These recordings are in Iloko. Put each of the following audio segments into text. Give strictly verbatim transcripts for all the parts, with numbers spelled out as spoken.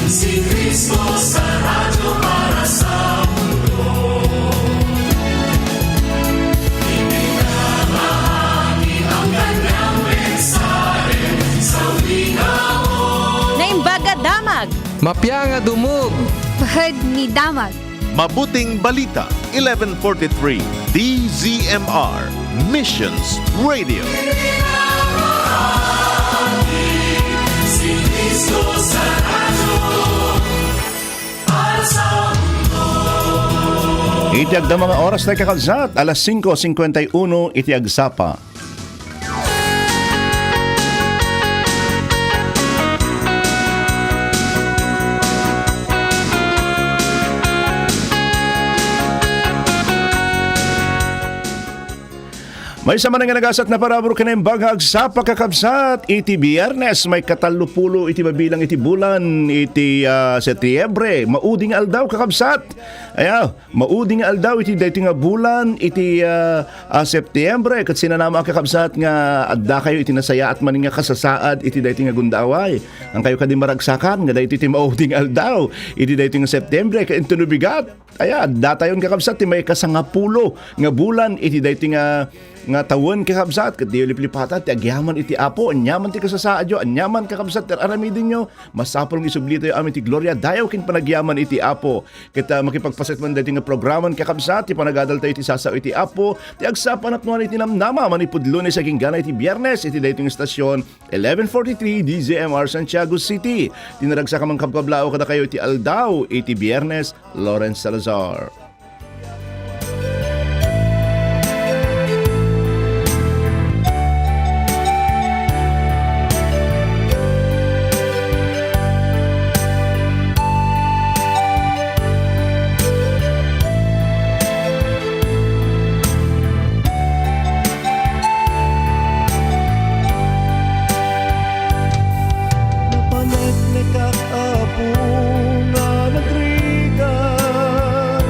Si Cristo sa radyo para sa mundo. Ipinamahagi ang kanyang mensahe sa wika mo. Naimbag a damag. Mapia nga dumog. Pahad ni damag. Mabuting Balita, eleven forty-three, D Z M R, Missions Radio. Iti agdama nga oras tayo, kakabsat, alas singko singkwenta y uno iti agsapa. Maysa man nga nagasat nga parabur ken naimbag nga agsapa, kakabsat, iti Biyernes, maikatallopulo iti mabilang iti bulan iti, ah, Setyembre. Maudi nga aldaw, kakabsat. Ayaw, maudi nga aldaw iti daytoy nga bulan iti, ah, ah, Septiembre, ket sinanama, kakabsat, nga addakayo iti nasayaat manen nga kasasaad iti daytoy nga gundaway. Ngem kayo kadi maragsakan nga daytoy ti maudi nga aldaw iti daytoy nga Septiembre, ket inton no bigat, aya, addatayon, kakabsat, ti maikasangapulo nga bulan iti daytoy nga, nga tawen, kakabsat, ket diyo liplipata ti agyaman iti Apo. Aniaman ti kasasaadyo, aniaman, kakabsat, ti ar-aramidenyo, masapul nga isublitayo amin ti gloria, dayaw ken panagyaman iti Apo. Ket, ah, makipagpaset man daytoy nga programan, kakabsat, ti panagadaltayo iti sasao iti Apo, ti agsapa napnuan iti namnama, manipud Lunes agingga iti Biyernes, iti daytoy nga estasyon, eleven forty-three D Z M R Santiago City. Ti naragsak a mangkabkablaaw kadakayo iti aldaw iti Biyernes, Lawrence Salazar. Napaneknekak, Apo, nga nagrigat.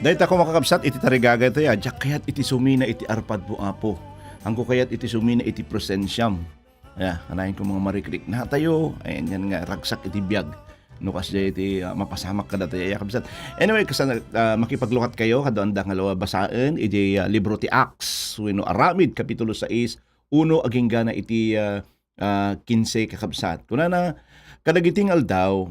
Ay, ta, makakabsat iti tarigagay tayo, ah, diak kayat iti sumina iti arpadmo, Apo. Angko kayat iti sumina iti presensiam. Aya, kanayon ko mga marikriknatayo, ayan yan nga, ragsak iti biag. No, kasdiay iti, ah, mapasamak kadatayo, aya, kabsat. Anyway, kasano, ah, makipaglukat kayo, kadua anda nga basaen, iti, ah, libro ti Acts, wenno Aramid, kapitulo sais, uno, aginggana iti, ah, ah, kinse, kakabsat. Kunana, kadagiti nga aldaw,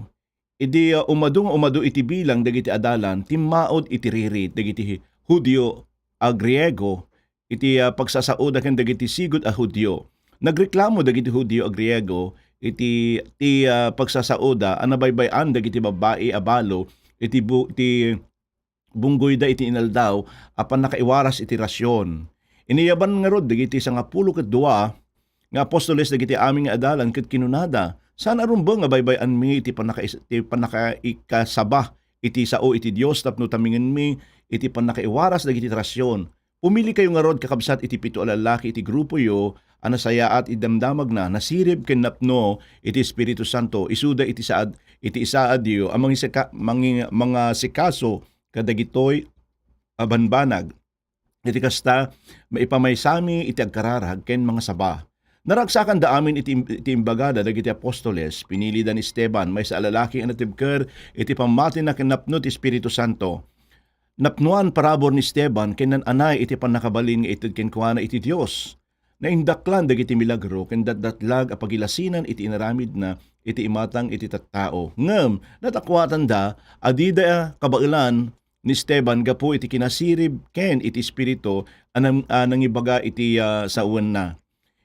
idi, ah, umadu nga umadu iti bilang dagiti adalan, timmaud iti ririt dagiti Judio a Griego iti, ah, pagsasaoda ken dagiti sigud a Judio. Nagreklamo dagiti Judio a Griego iti, ti, ah, pagsasaoda a nabaybay-an dagiti babbai a balo iti bu-, ti bunggoyda iti inaldaw a pannakaiwaras iti rasion. Iniyaban ngarud dagiti sangapulo ket dua nga apostoles dagiti amin nga adalan ket kinunada, "Saan a rumbeng nga baybay-anmi ti pannakais-, ti pannakaikasaba iti sao iti Dios tapno tamingenmi iti pannakaiwaras dagiti rasion. Pumilikayo ngarud, kakabsat, iti pito a lallaki iti grupoyo a nasayaat iti damdamagna, nasirib ken napno iti Espiritu Santo. Isuda iti saad, iti isaadyo a mangisika-, mangi-, mangasikaso kadagitoy a banbanag. Iti kasta, maipamaysami iti agkararag ken mangasaba." Naragsakanda amin iti im-, iti imbagada dagiti apostoles. Pinilida ni Esteban, maysa a lalaki a natibker iti pammatina ken napno ti Espiritu Santo. Napnoan parabur ni Esteban ken nan-anay iti pannakabalin nga ited kenkuana iti Dios. Naindaklan dagiti milagro ken datdatlag a pagilasinan iti inaramidna iti imatang iti tattao. Ngem natakuatanda a dida kabaelan ni Esteban gapu iti kinasirib ken iti Espiritu a nang-, a nangibaga iti, ah, sawenna.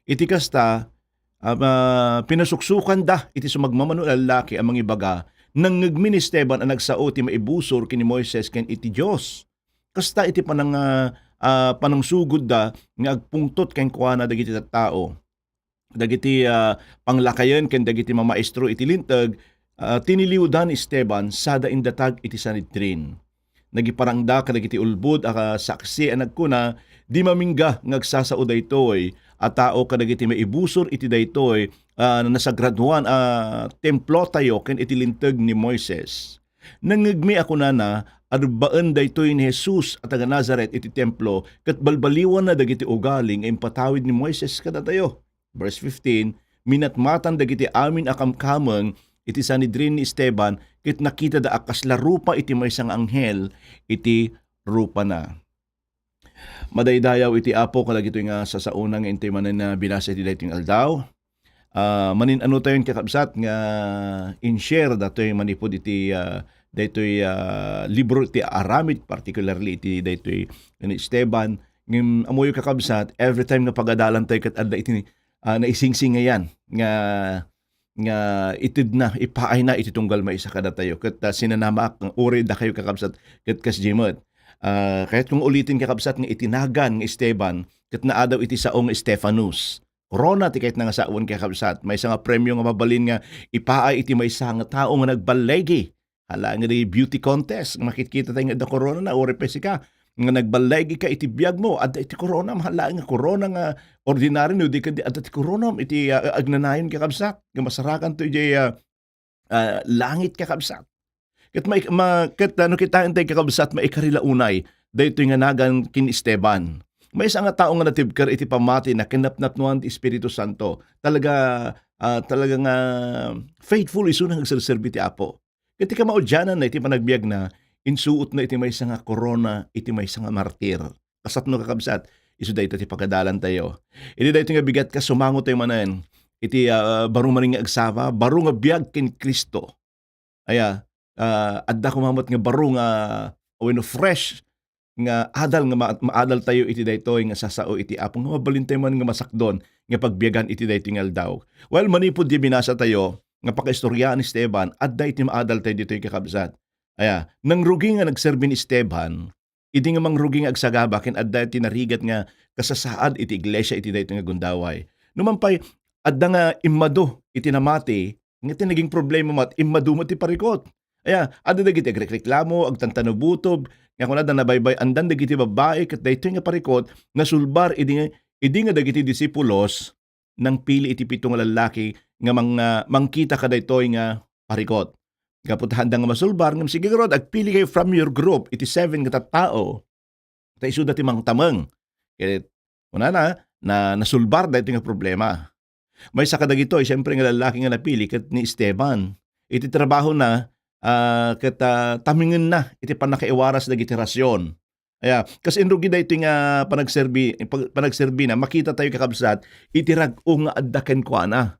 Iti kasta, ah, ah, pinasuksukanda iti sumagmamano a lallaki a mangibaga, "Nangngegmi ni Esteban a nagsao ti maibusor ken ni Moises ken iti Dios." Kasta iti panang-, ah, ah, panangsugodda nga agpungtot kenkuana dagiti tattao. Dagiti, ah, panglakayen ken dagiti mamaestro iti Linteg, ah, tiniliwda ni Esteban sada indatag iti Sanhedrin. Nagiparangda kadagiti ulbod a saksi a nagkuna, "Di mamingga nga agsasao daytoy a tao kadagiti maibusor iti daytoy, ah, nasagradoan a templotayo ken iti Linteg ni Moises. Nangngegmi a kunana a rebbaen daytoy ni Jesus a taga-Nazaret iti templo ket balbaliwanna dagiti ugali nga impatawid ni Moises kadatayo." Verse fifteen, minatmatan dagiti amin a kamkameng iti Sanhedrin ni Esteban ket nakitada a kasla rupa iti maysa nga anghel iti rupana. Madaydayaw iti Apo kadagitoy nga sasaona nga intay manen a binasa iti daytoy nga aldaw. Ah, manin-ano tayon, kakabsat, nga in-share datoy manipud iti, ah, daytoy, ah, libro ti Aramid, particularly iti daytoy ni Esteban. Ngem ammoyo, kakabsat, every time nga pagadalan tayo ket adda iti, ah, naisingsingayan nga nga itedna, ipaayna iti tunggal maysa kadatayo. Ket, ah, sinanamak nga uray dakayo, kakabsat, ket kasdiay met. Ah, kayatko nga ulitin, kakabsat, nga iti nagan nga Esteban, ket naadaw iti sao nga Stefanus. Korona ti kayatna nga sawen, kakabsat. Maysa nga premio nga mabalin nga ipaay iti maysa nga tao nga nagballigi. Hala nga di beauty contest, makitkita tayo nga adda corona na, uray pay sika nga nagballigi ka iti biag mo, adda iti corona, hala nga corona nga ordinary no, di ka di adda ti corona iti, ah, agnanayon, kakabsat, nga masarakan to iti, ah, ah, langit, kakabsat. Ket may, ma-, ket, ano, kitaen tayo, kakabsat, maikarila unay daytoy nga nagan ken Esteban. Maysa nga tao nga natibker iti pammatina ken napnapnoan ti Espiritu Santo. Talaga, ah, talaga nga faithful isuna nga agserserbi ti Apo. Ket ti kamaudiananna iti panagbiagna, insuotna iti maysa nga korona iti maysa nga martir. Kasatno, kakabsat, isu dayta ti pagadalan tayo. Iti daytoy nga bigat, kas sumango tayo manen iti, ah, baro manen nga agsapa, baro nga biag ken Cristo. Aya, ah, adda koma met nga baro nga, wenno fresh nga adal nga ma-, maadal tayo iti daytoy nga sasao iti Apo nga mabalin tayo man nga masakdon nga pagbiagan iti daytoy nga aldaw. Well, manipud di binasa tayo nga pakaistoriaan ni Esteban, adda iti maadal tayo ditoy, kakabsat. Aya, nangrugi nga nagserbi ni Esteban, idi nga mangrugi nga agsagaba ken adda ti narigat nga kasasaad iti iglesia iti daytoy nga gundaway. Numan pay, adda nga immadu iti namati, nga ti naging problema met, immadu met ti parikot. Aya, adda dagiti agrekreklamo, agtantano butob, nga kunada nabaybay-andan dagiti babbai ket daytoy nga parikot nasulbar idi nga, idi nga dagiti disipulos nangpili iti pito nga lallaki nga mang-, ah, mangkita kadaytoy nga parikot. Gapu ta haanda nga masulbar, ngem sige ngarud, agpili kayo from your group, iti seven nga tattao. Ta isuda ti mangtameng. Ket kunana, na, nasulbar daytoy nga problema. Maysa kadagitoy, siempre, nga lallaki nga napili ket ni Esteban. Iti trabahona, ah, ket, ah, tamengenna iti pannakaiwaras dagiti rasion. Aya, kas inrugi daytoy nga panagserbi, pag-, panagserbina, makita tayo, kakabsat, iti rag-o nga adda kenkuana.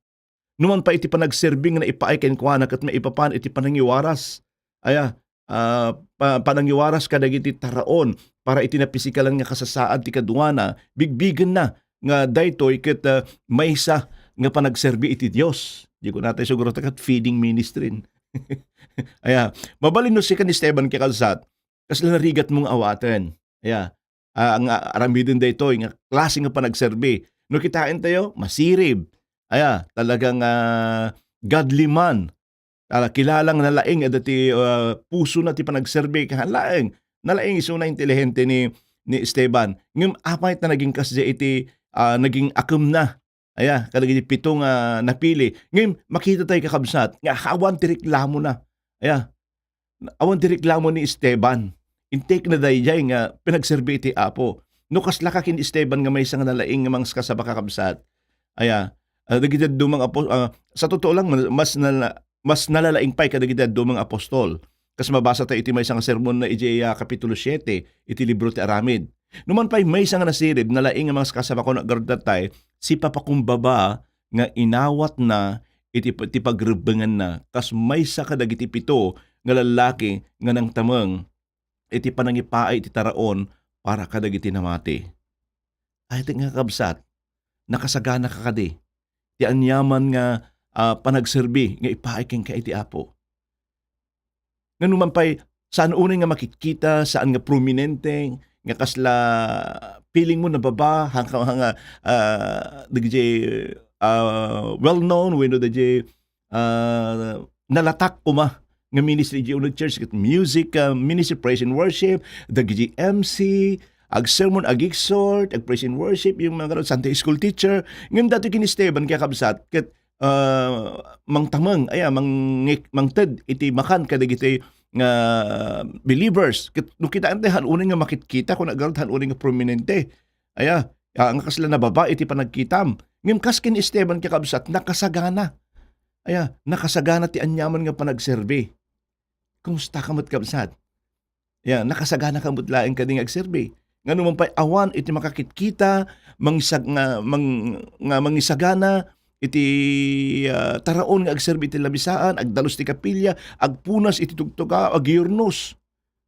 Numan pay iti panagserbi nga naipaay kenkuana ket maipapan iti panangiwaras. Aya, ah, pa-, panangiwaras kadagiti taraon para iti napisikalan nga kasasaad ti kaduana, bigbigenna nga daytoy ket, ah, maysa nga panagserbi iti Dios. Di ko natay siguro ta ket feeding ministry. Aya, mabalin no sika ni Esteban, kakabsat, kasla narigatmo nga awaten. Aya, ah, nga aramiden daytoy nga klase nga panagserbi. No kitaentayo, masirib. Aya, talagang, ah, godly man. Ala, kilala nga nalaing adda ti, ah, pusona ti panagserbi. Haan laeng, nalaing isuna, intelihente ni, ni Esteban. Ngem apay ta naging kasdiay iti, ah, naging akemna? Aya, kadagiti pito nga napili. Ngem makita tayo, kakabsat, nga awan ti reklamona. Aya, awan ti reklamo ni Esteban. Intekna daydiay nga pinagserbi iti Apo. No kasla ka ken Esteban nga maysa nga nalaing nga mangskasaba, kakabsat, aya, ah, dagiti dadduma nga apo-, ah, sa totoo lang, mas nala-, mas nalalaing pay kadagiti dadduma nga apostol. Kas mabasa tayo iti maysa nga sermon na idiay, ah, Kapitulo siete iti libro ti Aramid. Numan pay maysa nga nasirib, nalaing nga mangskasaba, kuna ngarud, tay sipapakumbaba nga inawatna iti, ti pagrebbenganna kas maysa kadagiti pito nga lallaki nga nangtameng iti panangipaay iti taraon para kadagiti namati. Ay, ti nga, kabsat, nakasagana ka kadi ti aniaman nga, ah, panagserbi nga ipaay kenka iti Apo. Nga numan pay, saan unay nga makitkita, saan nga prominente, nga kasla feeling mo nababa, hanga, hanga, ah, dagiti, ah, well-known, wenno dagiti, ah, nalatak koma nga ministry iti uneg church, ket music, ah, ministry, praise and worship, dagiti M C, ag-sermon, ag-exhort, ag-praise and worship, yung mga ganun, Sunday school teacher. Ngem datoy ken Esteban, kakabsat, ket ah, mangtameng, aya, mangik-, mangted iti makan kadagiti nga believers. Ket no kitaentayo, haan unay nga makitkita, kuna ngarud, haan unay nga prominente. Aya, ah, nga kasla nababa iti panagkitam. Ngem kas ken Esteban, kakabsat, nakasagana. Aya, nakasagana ti aniaman nga panagserbi. Kumusta ka met, kabsat? Ya, nakasagana ka met laeng kadi nga agserbi. Nga numan pay awan iti makakitkita, mangsag-, nga, mang-, nga mangisagana iti, ah, taraon nga agserbi iti labisaan, agdalus ti kapilya, agpunas iti tugtugaw, agyurnos.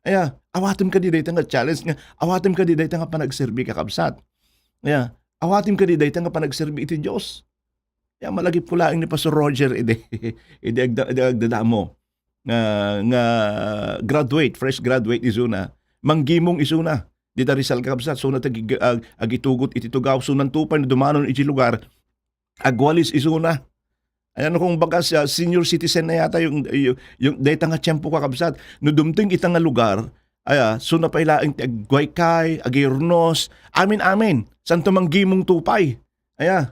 Aya, awatem kadi dayta nga challenge nga, awatem kadi dayta nga panagserbi, kakabsat. Aya, awatem kadi dayta nga panagserbi iti Dios. Ya, malagipko laeng ni Pastor Roger idi, idi agda-, idi agdadamo nga, nga graduate, fresh graduate isuna. Manggimong isuna. Dita Rizal, kakabsat, suna ti ag-, ag-, agitugot iti tugaw, sunan to pay no dumanon iti lugar, agwalis isuna. Ayan, kung baga siya, senior citizen na yata yung, yung, yung dayta nga tiyempo, kakabsat. No dumteng ita nga lugar, aya, suna pay laeng ti agwaykay, agirnos, amin-amin. Santo manggimong to pay. Aya,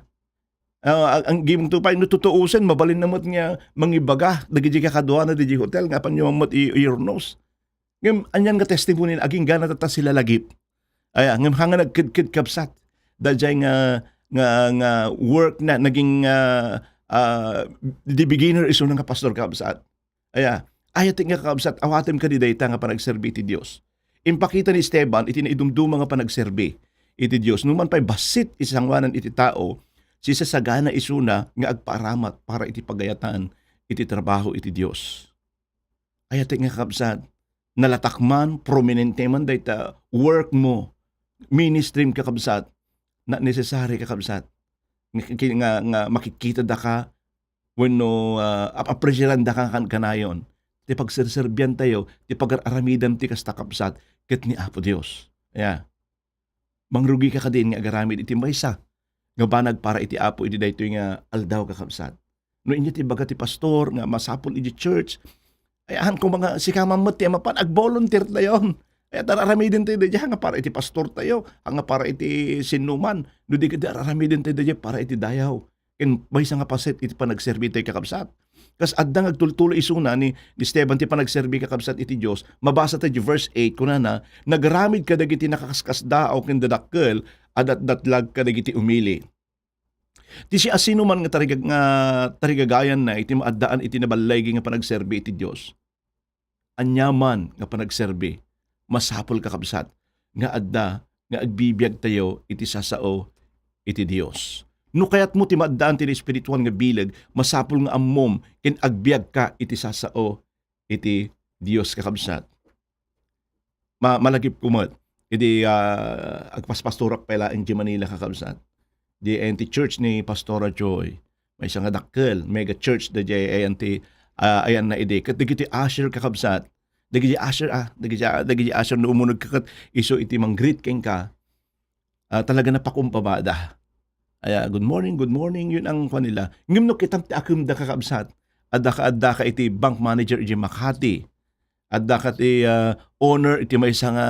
ah, ang, ang gimong to pay, no tutuusen, mabalin na met nga mangibaga dagiti kakaduana dagiti hotel nga apanyo met i-, iurnos. Ngem, anian nga testimony, agingga na tatta sila lagip. Aya, ngem, hanga nagkedked, kabsat. Daydiay nga, nga, nga work na naging, ah, ah, di beginner isuna nga pastor, kabsat. Aya, aya ti nga, kakabsat, awatem kadi dayta nga panagserbi iti Dios. Impakita ni Esteban iti naidumduma nga panagserbi iti Dios. Numan pay bassit iti sangoanan iti tao, sisasagana isuna nga agpaaramat para iti pagayatan iti trabaho iti Dios. Aya ti nga, kakabsat, nalatak man, prominente man dayta work mo, ministry mo, kakabsat, na necessary, kakabsat, nga, nga, nga makikita daka wenno, ah, ap-, apresiranda ka kan-, kanayon. Ti pagserserbian tayo, ti pagar-aramidem ti kasta, kabsat, ket ni Apo Dios. Aya. Mangrugi ka kadin nga agaramid iti maysa nga banag para iti Apo iti daytoy nga aldaw, kakabsat. No inya ti baga ti pastor nga masapul iti church, ay, ahan ko mga sika man met ti mapan, ag-volunteer tayon. Ay, at aramiden tayo daydiay nga para iti pastor tayo, nga para iti sinuman. No di ka di aramiden tayo daydiay para iti dayaw. Ken maysa nga paset iti panagserbi tayo, kakabsat. Kas adda nga agtultuloy isuna ni, ni Esteban ti panagserbi, kakabsat, iti Dios. Mabasa ta di verse eight, kunana, "Nagaramid kadagiti nakaskasdaaw ken dadakkel a datdatlag kadagiti umili." Ti siasinoman nga tariga-, nga tarigagayanna iti maaddaan iti naballigi nga panagserbi iti Dios. Aniaman nga panagserbi, masapul, kakabsat, nga adda nga agbibiagtayo iti sasao iti Dios. No kayatmo ti maaddaan ti espirituan nga bileg, masapul nga ammom ken agbiagka iti sasao iti Dios, kakabsat. Ma-, malagipko met idi, ah, agpaspastorak pay laeng di Manila, kakabsat. Di ayan ti church ni Pastora Joy. Maysa nga dakkel, mega church da di ayan ti, ah, ayanna idi. Ket dagiti usher, kakabsat. Dagiti usher, ah, dagiti, dagiti usher no umuneg ka ket isu iti mang-greet kenka. Ah, talaga napakumbabada. Aya, "Good morning, good morning," yun ang kwan nila. Ngem no kitam ti akemda, kakabsat, adda ka, adda ka iti bank manager iti Makati. Adda ka ti, ah, owner iti maysa nga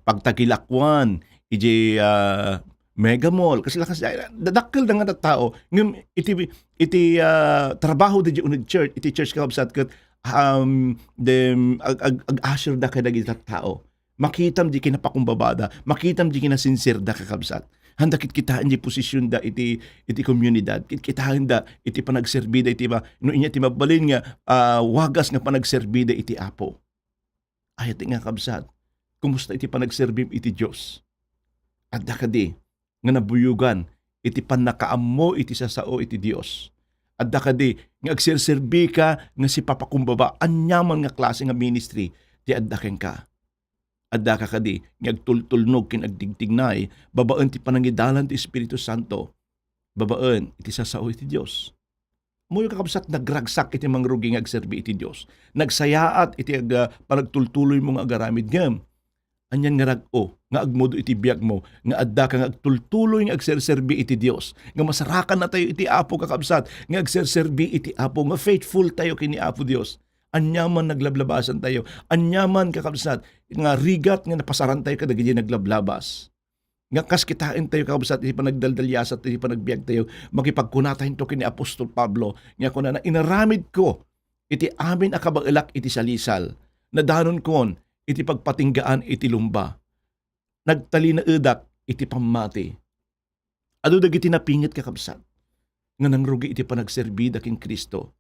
pagtagilakuan iti, ah, Mega Mall. Kasla, kasla, dadakkel da nga tattao. Ngem iti, iti, ah, trabaho da di uneg church, iti church, kakabsat, ket, um, dem, ag-, ag-, ag-usher da kadagiti tattao. Makitam di kinapakumbabada, makitam di kinasinsirda, kakabsat. Handa kitkitaen di posisyonda iti, iti komunidad. Kitkitaenda iti panagserbida iti ma-, no inya ti mabalin nga, ah, wagas nga panagserbida iti Apo. Ay, iti nga, kabsat, kumusta iti panagserbim iti Dios? Adda kadi nga nabuyogan iti pannakaammo iti sasao iti Dios? Adda kadi nga agserserbi ka nga sipapakumbaba aniaman nga klase nga ministry ti adda kenka? Adda ka kadi nga agtultulnog ken agtigtignay babaen ti panangidalan ti Espiritu Santo, babaen iti sasao iti Dios? Ammoyo, kakabsat, nagragsak iti mangrugi nga agserbi iti Dios. Nagsayaat iti ag-, panagtultuloymo nga agaramid, ngem anian nga rag-o nga agmudo iti biagmo nga adda ka nga agtultuloy nga agserserbi iti Dios, nga masarakan natayo iti Apo, kakabsat, nga agserserbi iti Apo, nga faithful tayo ken ni Apo Dios. Aniaman naglablabasan tayo, aniaman, kakabsat, nga rigat nga napasaran tayo kadagiti naglablabas. Nga kas kitaentayo, kakabsat, iti panagdaldaliasat, iti panagbiagtayo, makipagkunatayo ken ni Apostol Pablo, nga kunana, "Inaramidko iti amin a kabaelak iti salisal, nadanon kon iti pagpatinggaan iti lumba, nagtalinaedak iti pammati." Adu dagiti napinget, kakabsat, nga nangrugi iti panagserbida ken Cristo.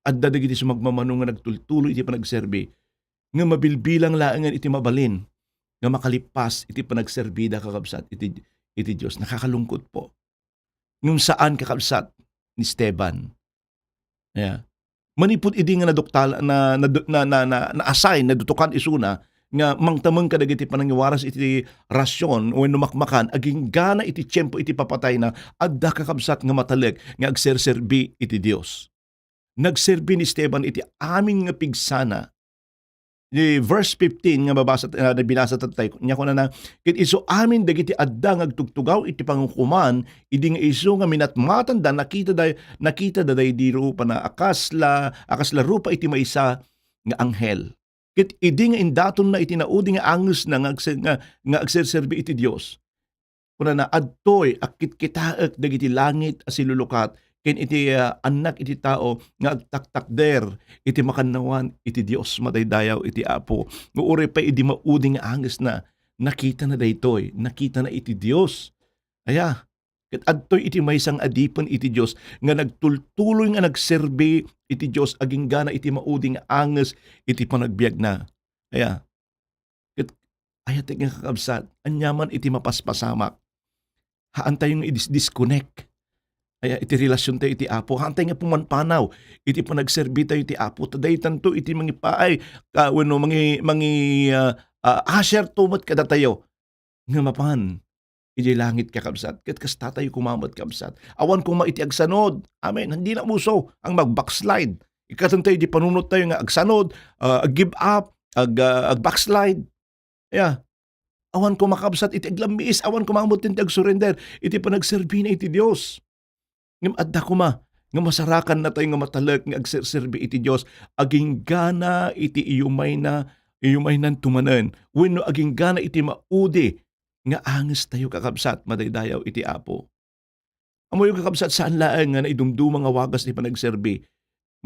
Adda dagiti sumagmamano nga nagtultuloy iti panagserbi, nga mabilbilang laengen iti mabalin nga makalippas iti panagserbida, kakabsat, iti, iti Dios. Nakakalungkot po. Ngem saan, kakabsat, ni Esteban. Yeah. Manipud idi nga naduktal-, na, na, na, na, na, na-assign, nadutokan isuna nga mangtameng kadagiti panangiwaras iti rasion wenno makmakan, aginggana iti tiempo iti papatayna, adda, kakabsat, nga matalek nga agserserbi iti Dios. Nagserbi ni Esteban iti amin nga pigsana. Di verse fifteen nga mabasa, ah, binasa tattay, nia kunana, "Ket isu amin dagiti adda nga agtugtugaw iti pangukoman, idi nga isu nga minatmatanda, nakitada, nakitada daydi rupana a kasla, a kasla rupa iti maysa nga anghel. Ket idi nga indatonna iti naudi nga angesna nga agse-, nga, nga agserserbi iti Dios, kunana, adtoy a kitkitaek dagiti langit a silulukat ken iti, ah, annak iti tao nga agtaktakder iti makannawan iti Dios Madaydayaw iti Apo. Nga uray pay idi maudi nga angesna, nakitana daytoy, nakitana iti Dios." Aya, ket adtoy iti maysa nga adipen iti Dios nga nagtultuloy nga nagserbi iti Dios aginggana iti maudi nga anges iti panagbiagna. Aya, ket ayatek nga kakabsat, aniaman iti mapaspasamak, haantayo nga i-dis-, disconnect. Aya, iti relasiontayo iti Apo, haantayo nga pumanpanaw iti panagserbitayo iti Apo. Ta daytanto iti mangipaay, ka, wenno mangi-, mangi-, ah, ah, usher to met kadatayo nga mapan idiay langit, kakabsat. Ket kasta tayo koma met, kabsat. Awan koma iti agsanod. Amen. Dina uso ang mag-backslide. Ikatan tayo di panunot tayo nga agsanod, ah, ag-give up, ag-, ah, ag-backslide. Ya. Awan koma, kabsat, iti aglammiis, awan koma met ti agsurrender iti panagserbina iti Dios. Ngem adda koma nga masarakan natayo nga matalek nga agserserbi iti Dios aginggana iti iyumayna, iyumaynanto manen, wenno aginggana iti maudi nga angestayo, kakabsat, madaydayaw iti Apo. Ammoyo, kakabsat, saan laeng nga naidumduma nga wagas ti panagserbi.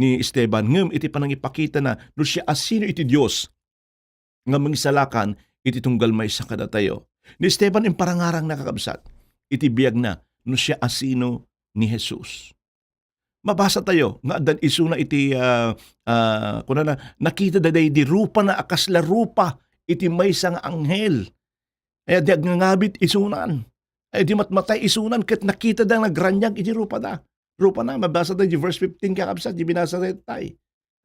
ni Esteban, ngem iti panangipakitana no siasino iti Dios nga mangisalakan iti tunggal maysa kadatayo. Ni Esteban, imparangarangna, kakabsat, iti biagna no siasino ni Jesus. Mabasatayo nga addan isuna iti, ah, ah, kunana, nakitada daydi rupana a kasla rupa iti maysa nga anghel. Ay, di agngangabit isunan. Ay, di matmatay isunan ket nakitada nga agraniag iti rupada. Rupana, mabasatayo di verse fifteen, kakabsat, di binasatayo tay.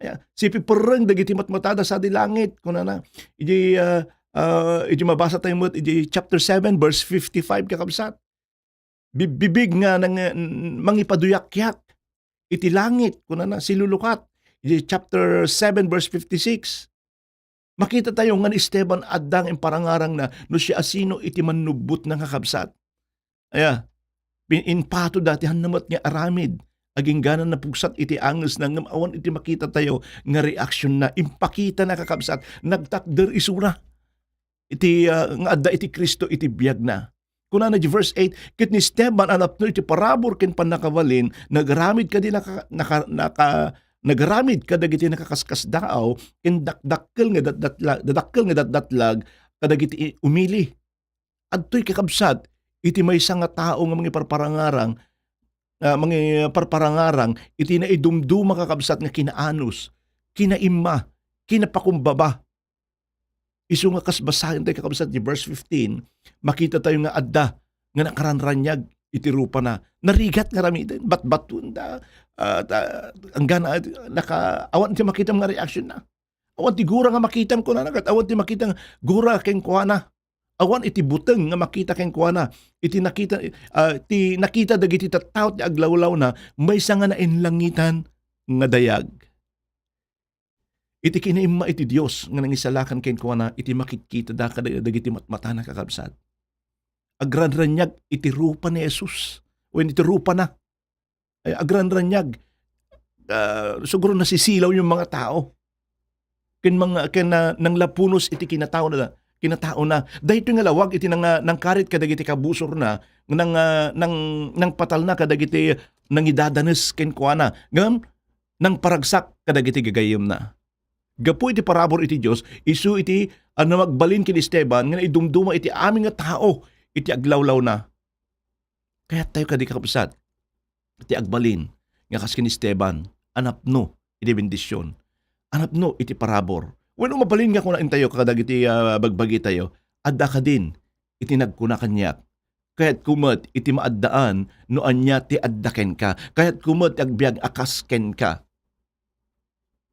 Ay, sipiperreng dagiti matmatada sadi langit, kunana. Iti, ah, ah, iti mabasatayo met iti chapter seven, verse fifty-five, kakabsat. Bibbibig nga nang-, mangipaduyakyak iti langit, kunana, silulukat. Iti chapter seven, verse fifty-six. Makitatayo nga ni Esteban adda nga imparangarangna no siasino iti mannubbotna, kakabsat. Aya, pin-, impatoda ti hanna met nga aramid. Agingganan napugsat iti angesna ngem awan iti makitatayo nga reaksionna. Impakitana, kakabsat, nagtakder isuna iti, ah, nga adda iti Cristo iti biagna. Kunana iti verse eight, ket ni Esteban a napno iti parabur ken pannakabalin, nagaramid kadi naka-, naka-, naka-, nagaramid kadagiti nakaskasdaaw ken dakdakkel nga datdatla-, dadakkel nga datdatlag kadagiti i-, umili. Adtoy, kakabsat, iti maysa nga tao nga mangiparparangarang, ah, mangiparparangarang iti naidumduma, kakabsat, nga kinaanus, kinaimma, kinapakumbaba. Isu nga kas basaentayo, kakabsat, di verse fifteen, makitatayo nga adda nga nakaranraniag iti rupana. Narigat nga aramiden, batbatonda, ah, ta-, anggana, naka-, awan ti makitam nga reaksionna. Awan ti gura nga makitam, kunana, ket awan ti makita nga gura kenkuana. Awan iti buteng nga makita kenkuana. Iti nakita, ah, ti nakita dagiti tattao ti aglawlawna, maysa nga nainlangitan nga dayag. Iti kinaimma iti Dios nga nangisalakan kenkuana iti makitkitada kada-, dagiti matmatana, kakabsat. Agranraniag iti rupa ni Jesus, wenno iti rupana. Ay, agranraniag. Ah, siguro nasisilaw yung mga tao. Ken mga, ken, ah, nanglapunos iti kinataona, kinataona. Daytoy nga lawag iti nang-, ah, nangkarit kadagiti kabusorna, nang, ah, nang-, nangpatalna kadagiti nangidadanes kenkuana. Ngem, nangparagsak kadagiti gagayyemna. Gapu iti parabur iti Dios, isu iti, ah, nangbalin ken Esteban nga naidumduma iti amin nga tao iti aglawlawna. Kayattayo kadi, kakabsat, ti agbalin nga kas ken Esteban a napno iti bendision, a napno iti parabur. Wenno mabalin nga kunaentayo kadagiti, ah, bagbagitayo, adda kadin iti nagkuna kaniak, "Kayatko met iti maaddaan no ania ti adda kenka. Kayatko met ti agbiag a kas kenka."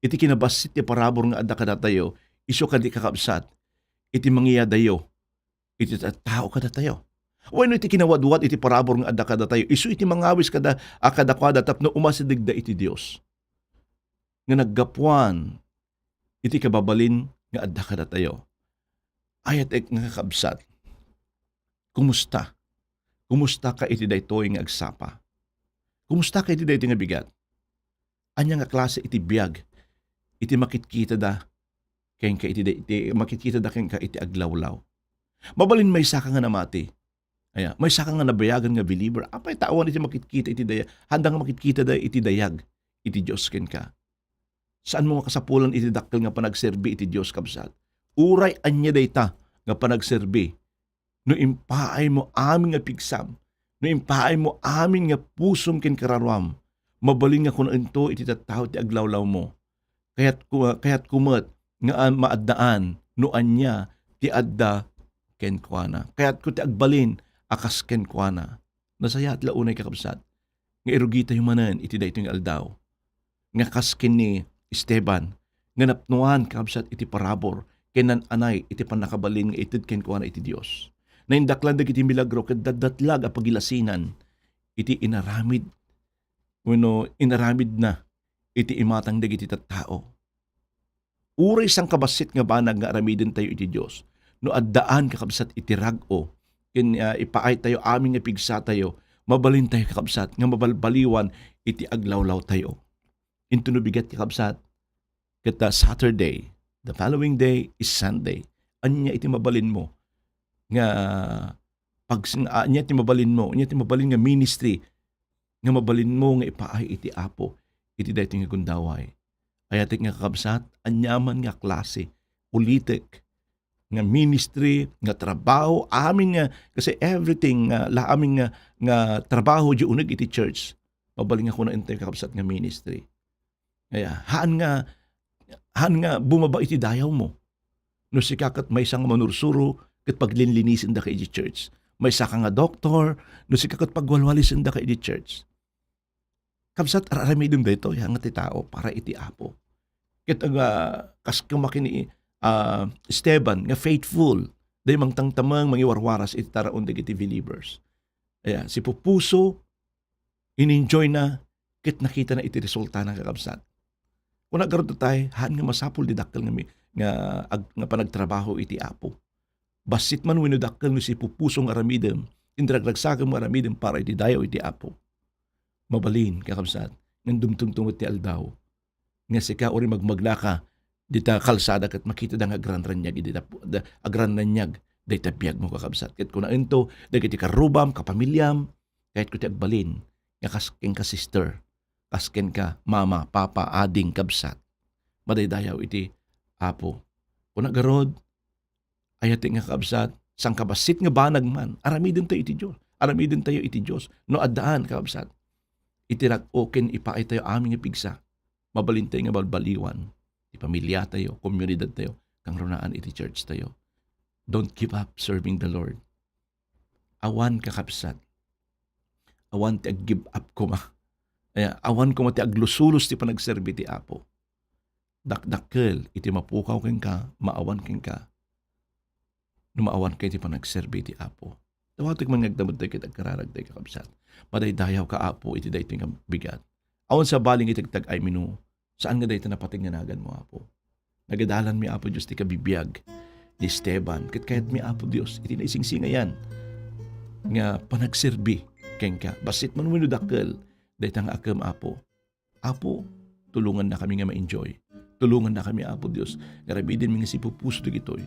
Iti kinabassit ti parabur nga adda kadatayo, isu kadi, kakabsat, iti mangiyadayo iti tattao kadatayo. Wenno iti kinawadwad iti parabur nga adda kadatayo, isu iti mangawis kada, a kadakuada tapno umasidegda iti Dios nga naggapuan iti kababalin nga adda kadatayo. Ayatek nga kakabsat, kumusta? Kumusta ka iti daytoy nga agsapa? Kumusta ka iti daytoy nga bigat? Ania nga klase iti biag iti makitkitada kenka iti day-, iti makitkitada kenka iti aglawlaw? Mabalin maysaka nga namati. Aya, maysaka nga nabayagan nga believer. Apay ta awan iti makitkita iti dayag? Haanda nga makitkitada iti dayag iti Dios kenka. Saanmo nga kasapulan iti dakkel nga panagserbi iti Dios, kabsat. Uray ania dayta nga panagserbi, no impaaymo amin nga pigsam, no impaaymo amin nga pusom ken kararuam, mabalin nga kunaento iti tattao ti aglawlawmo. Kayatko, kayatko met nga an-, maaddaan no ania ti adda kenkuana. Kayatko ti agbalin a kas kenkuana. Nasayaat la unay, kakabsat, nga irugitayo manen iti daytoy nga aldaw. Nga kas ken ni Esteban, nga napnuan, kakabsat, iti parabur ken naan-anay iti pannakabalin nga ited kenkuana iti Dios. Naindaklan dagiti milagro ket daddatlag a pagilasinan iti inaramid wenno inaramidna iti imatang dagiti tattao. Uray sangkabassit nga banag nga aramidentayo iti Dios, no addaan, kakabsat, iti rag-o ken, ah, ipaaytayo amin nga pigsatayo, mabalintayo, kakabsat, nga mabalbaliwan iti aglawlawtayo. Inton no bigat, kakabsat, ket, ah, Saturday, the following day is Sunday. Ania iti mabalinmo nga pag-, ania ti mabalinmo, ania ti mabalin nga ministry nga mabalinmo nga ipaay iti Apo iti daytoy nga gundaway. Ayatek nga kakabsat, aniaman nga klase, ulitek, nga ministry, nga trabaho, amin nga, kasi everything nga, la-, amin nga, nga trabaho di uneg iti church. Mabalin nga kuna intay kakabsat nga ministry. Kaya, haan nga, haan nga bumaba iti dayawmo. No sika ket maysa nga manursuro, ket paglinlinisendaka iti church. Maysa ka nga doktor, no sika ket pagwalwalisendaka iti church. Kabsat, ar-aramidem daytoy, ha, nga ti tao para iti Apo. Ket aga, kas koma ken ni, ah, Esteban nga faithful, daytoy mangtangtameng, mangiwarwaras iti taraon dagiti believers. Aya, sipupuso, in-enjoy na, ket nakita na iti resulta na, kakabsat. Kuna garud tay, haan nga masapul di dakkel nga mi-, nga ag-, nga panagtrabaho iti Apo. Bassit man wenno dakkel no sipupuso nga aramidem, inragragsakam nga aramidem para iti dayaw iti Apo. Mabalin, kakabsat, ngem dumtungtunget ti aldaw nga sika uray magmaglaka dita kalsada ket makitada nga agranraniag idi dapu-, da-, agranraniag dayta biagmo, kakabsat. Ket kunaento dagiti karrubam, kapamiliam, kayatko ti agbalin nga kas kenka sister, kas kenka mama, papa, ading, kabsat. Madaydayaw iti Apo. Kuna garud, ayatek nga kakabsat, sangkabassit nga banag man, aramidentayo iti Dios. Aramidentayo iti Dios. No addaan, kakabsat, iti rag-o ken ipaaytayo amin nga pigsa, mabalintayo nga balbaliwan ti pamiliatayo, komunidadtayo, kangrunaan iti churchtayo. Don't give up serving the Lord. Awan, kakabsat. Awan ti ag-give up koma. Aya, awan koma ti aglusulos ti panagserbi ti Apo. Dakdakkel iti mapukaw kenka, maawan kenka, no maawanka iti panagserbi ti Apo. Dawatek man nga agdamagtayo ket agkararagtayo, kakabsat. Madaydayawka, Apo, iti daytoy nga bigat. Awan sabali nga itagtag-aymi no saan nga dayta napateg nga naganmo, Apo. Nagadalanmi, Apo Dios, ti kabibiag ni Esteban. Ket kayatmi, Apo Dios, iti naisingsingayan nga panagserbi kenka. Bassit man wenno dakkel dayta nga akem, Apo. Apo, tulongannakami nga ma-enjoy. Tulongannakami, Apo Dios, nga aramidenmi nga sipupuso dagitoy.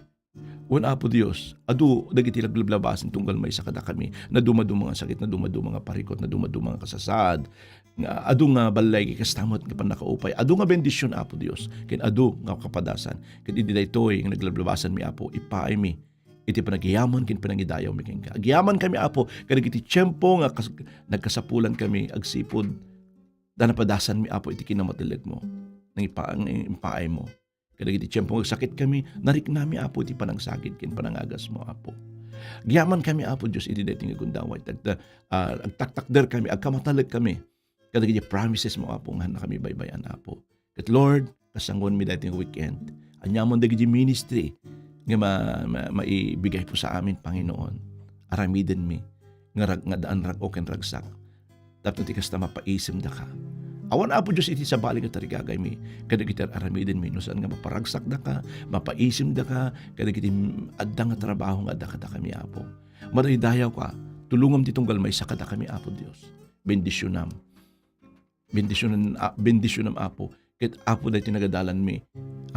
Wen, Apo Dios, adu dagiti laglablabasen tunggal maysa kadakami. Nadumaduma nga sakit, nadumaduma nga parikut, nadumaduma nga kasasaad. Nga adu nga balay, kasta met nga pannakaupay. Adu nga bendision, Apo Dios, ken adu nga kapadasan. Ket idi daytoy nga naglablabasanmi, Apo, ipaaymi iti panagyaman ken panangidayawmi kenka. Agyamankami, Apo, kadagiti tiempo nga kas-, nagkasapulankami agsipud ta napadasanmi, Apo, iti kinamatellekmo. Nang ipa-, nang ipaaymo. Kadagiti tiempo nga agsakitkami, nariknami, Apo, iti panangsagid ken panangagasmo, Apo. Agyamankami, Apo Dios, iti daytoy nga gundaway. Tagta-, ah, agtaktakderkami, agkamatalekkami kadagiti promisesmo, Apo, nga hannakami baybay-an, Apo. Ket Lord, kasangoanmi daytoy nga weekend. Aniaman dagiti ministry nga ma-, ma-, maibigaymo sa amin, Panginoon. Aramidenmi nga rag-, nga daan rag-o ken ragsak. Tapno ti kasta, mapaisemdaka. Awan, Apo Dios, iti sabali nga tarigagaymi kadagiti ar-aramidenmi, no saan nga maparagsakdaka, mapaisemdaka kadagiti adda nga trabaho nga adda kadakami, Apo. Madaydayawka, tulongam ti tunggal maysa kadakami, Apo Dios. Bendisionam. Bendisionan, ah, bendisionam, Apo. Ket, Apo, daytoy nagadalanmi,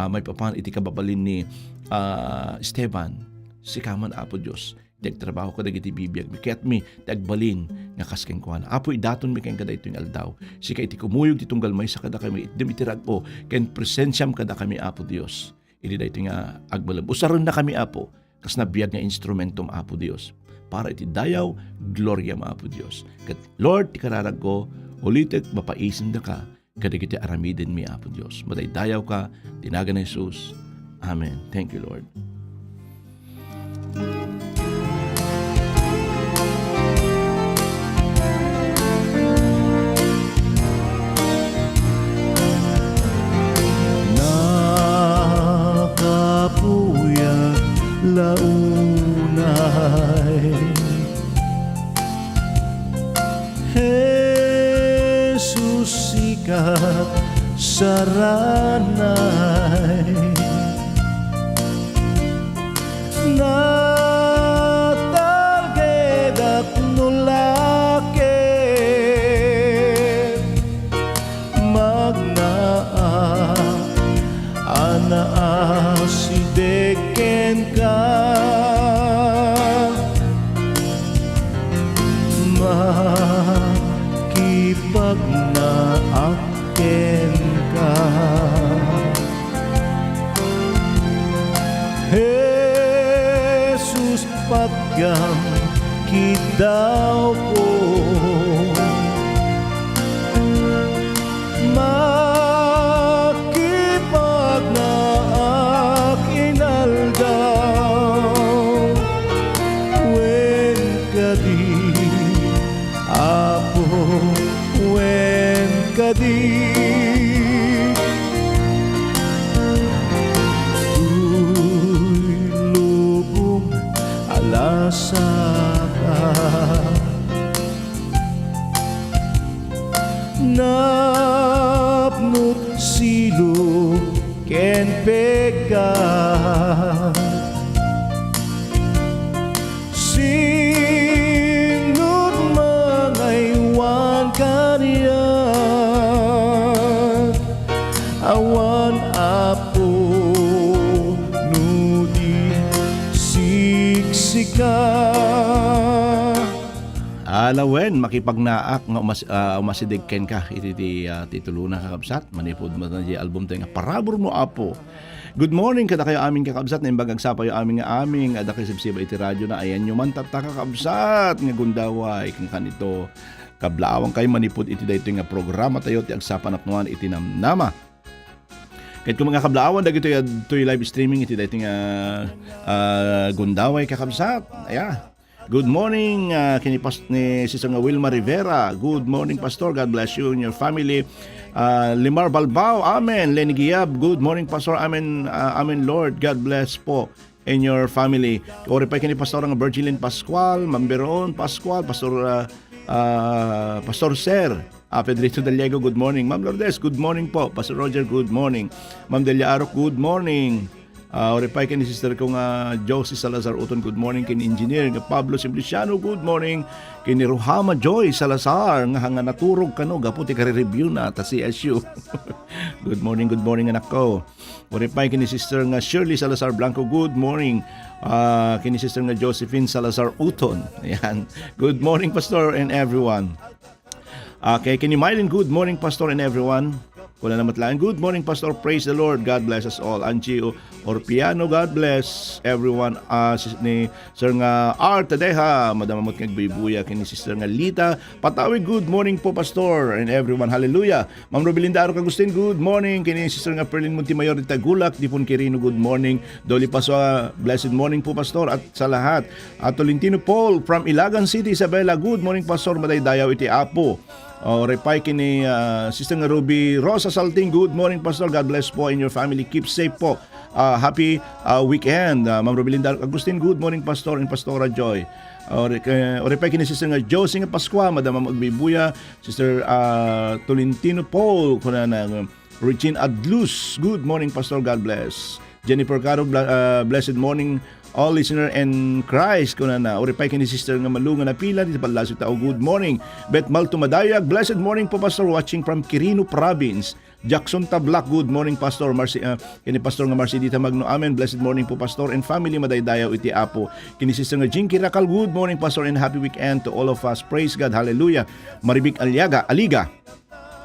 ah, maipapan iti kababalin ni, ah, Esteban. Sika man, Apo Dios, ti agtrabaho kadagiti bibiagmi. Kayatmi ti agbalin nga kas kenkuana. Apo, idatonmi kenka daytoy nga aldaw. Sika iti kumuyog ti tunggal maysa kadakami, itdem iti rag-o, ken presensiam kadakami, Apo Dios. Iti daytoy nga agbalin. Usarennakami, Apo, kas nabiag nga instrumentom, Apo Dios. Para iti dayaw, gloriam, Apo Dios. Ket, Lord, ti kararagko, ulitek, mapaisemdaka kadagiti aramidenmi, Apo Dios. Madaydayawka, ti nagan ni Jesus. Amen. Thank you, Lord. Nakapuyak la unay. Jesus, sika saranay. Natalgedak no la ket magnaan a naasideg kenka. Makipagnaak ken Patgam kidawko, makipagnaak inaldaw. Wen kadi, Apo, wen kadi. Uy, lubong a lasaka, napnot silo ken pekka. Sinot mangaywan kaniak? Awan, Apo, no di siksika. Ala wen, makipagnaak nga umas-, ah, umasideg kenka iti, ti, ah, titulona, kakabsat. Manipud met diay album tayo nga Parabur Mo, Apo. Good morning kadakayo amin, kakabsat. Naimbag agsapayo amin nga amin nga adda kayo sibsiba iti radio na ayanyo man tatta, kakabsat, nga gundaway. Ken kanito, kablaawan kayo manipud iti daytoy nga programa tayo ti Agsapa Napnuan iti Namnama. Ket koma nga kablaawan dagitoy adtoy live streaming iti daytoy nga, ah, gundaway, kakabsat. Aya. Good morning, ah, kini Pas-, ni Sister nga Wilma Rivera. Good morning, Pastor. God bless you and your family. Ah, Limar Balbao, amen. Lenny Giab, good morning, Pastor. Amen, ah, amen, Lord. God bless po and your family. Uri pay kini Pastor nga Virgilin Pascual, Mamberon Pascual, Pastor, ah, ah, Pastor Sir, ah, Pedrito Daliego, good morning. Ma'am Lourdes, good morning po. Pastor Roger, good morning. Ma'am Delia Arok, good morning. Ah, uri pay ken ni sister ko nga Josie Salazar Uton, good morning. Ken ni Engineer nga Pablo Simpliciano, good morning. Ken ni Ruhama Joy Salazar nga, nga naturog kano gapu ti kare-review na ta C S U. Good morning, good morning, anak ko. Uri pay ken ni sister nga Shirley Salazar Blanco, good morning. Ah, ken ni sister nga Josephine Salazar Uton. Ayan. Good morning, Pastor, and everyone. Okay, ken ni Mylene, good morning, Pastor, and everyone. Kuna na met laeng, good morning, Pastor. Praise the Lord. God bless us all. Angie O-, Orpiano, God bless everyone. Ah, si, ni Sir nga Art Tadeja, Madam Amot nga Agbuy-buya, ken ni Sister nga Lita Patawi, good morning po, Pastor, and everyone. Hallelujah. Ma'am Robelinda Arok Agustin, good morning. Ken ni Sister nga Perlin Montemayor di Tagulak, Dipon Quirino, good morning. Dolly Pasua, blessed morning po, Pastor, at sa lahat. At Tolentino Paul from Ilagan City, Isabela, good morning, Pastor. Madaydayaw iti Apo. O, reply kini, ah, Sister nga Ruby Rosa Salting, good morning, Pastor. God bless po and your family. Keep safe po. Ah, happy, ah, weekend. Ah, Ma'am Robelinda Agustin, good morning, Pastor and Pastora Joy. O, re-, eh, o, reply kini Sister nga Josie nga Pascua, Madam Ma'am Agbibuya, Sister, ah, Tolentino Paul, kuna na, Regine Adlus, good morning, Pastor, God bless. Jennifer Caro, bla-, ah, blessed morning, all listener and Christ, kuna na. O, reply kini Sister nga Malu nga napila, dita Palacio Tao, good morning. Beth Mal Tumadayag, blessed morning po, Pastor, watching from Quirino Province. Jackson Tablak, good morning, Pastor. Marci-, ah, kini Pastor nga Marcidita Magno, amen. Blessed morning po, Pastor and family, madaydayaw iti Apo. Kini Sister nga Jinky Rakal, good morning, Pastor, and happy weekend to all of us. Praise God, hallelujah. Maribik Aliaga, Aliga,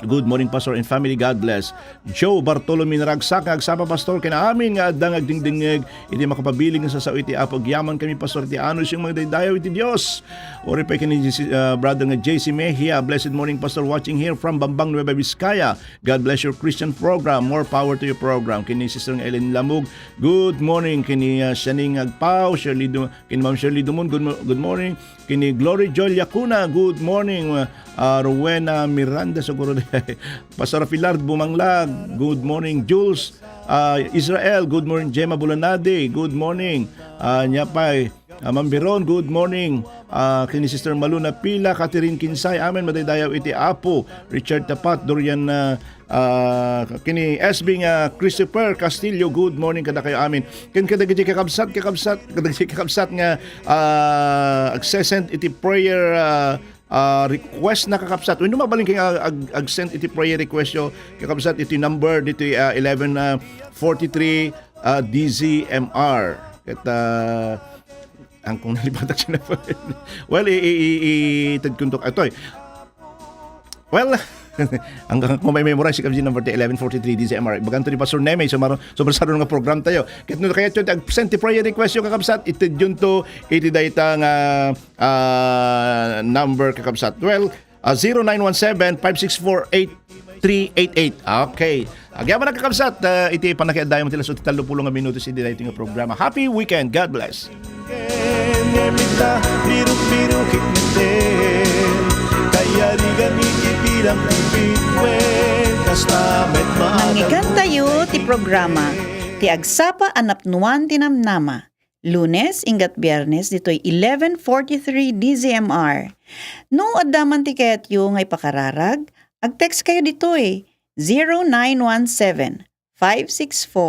good morning, Pastor and family, God bless. Joe Bartolome Naragsak, nga agsapa, Pastor, ken amin nga adda nga agdingdingngeg iti makapabilin nga sasao iti Apo, agyaman kami, Pastor, iti anus nga madaydayaw iti Dios. Uri pay ken ni J C, ah, Brother nga J C Mejia, blessed morning, Pastor, watching here from Bambang, Nueva Vizcaya. God bless your Christian program. More power to your program. Kini Sister nga Ellen Lamug, good morning. Kini, ah, Sianing Agpao, Shirley Du-, kini Ma'am Shirley Dumon, good mo-, good morning. Kini Glory Joy Lacuna, good morning. Ah, Rowena Miranda, siguro. Pastor Filard Bumanglag, good morning. Jules, ah, Israel, good morning. Gemma Bulanade, good morning. Ah, nia pay, Ah, Ma'am Biron, good morning. Ah, kini Sister Malu Napila, Catherine Kinsay, amen, madaydayaw iti Apo. Richard Tapat, Dorian, ah, ah, kini S B nga Christopher Castillo, good morning kadakayo amin. Ken kadagiti kakabsat, kakabsat, kadagiti kakabsat nga, ah, agsesend iti prayer, ah, ah, request na, kakabsat. Wenno mabalin kayo nga ag-, ag-send iti prayer request yo, kakabsat, iti number dito, ah, eleven, ah, forty-three, ah, D Z M R. Ket, ah, Angkong nalipatak siya na po. Well, i-, i-, i-, itad kuntok. Atoy. Well, Hanggang kung may memorize, si Kabsat number eleven forty-three D Z M R. Ibagan to ni Pastor Neme, so maro-, so marsaro nga program tayo. Ket no kayatyo ti ag-send ti prayer request yo, kakabsat, itedyon to iti dayta nga, ah, number, kakabsat. Well, ah, zero nine one seven, five six four, eight three eight eight. Okay. Agyaman na, kakabsat, ah, iti pannakaadayo ti alas otso tallo pulo nga minutos iti daytoy nga programa. Happy weekend. God bless. Nemita, biru-biru kit meten. Kayarigan iti bilang ti bituen. Kasta met maadal. Nangyigantayo ti programa, Ti Agsapa a Napnuan ti Namnama. Lunes, inggat Biernes, ditoy eleven forty-three D Z M R. No adda man ti kayatyo nga ipakararag, ag-text kayo ditoy, zero nine one seven, five six four,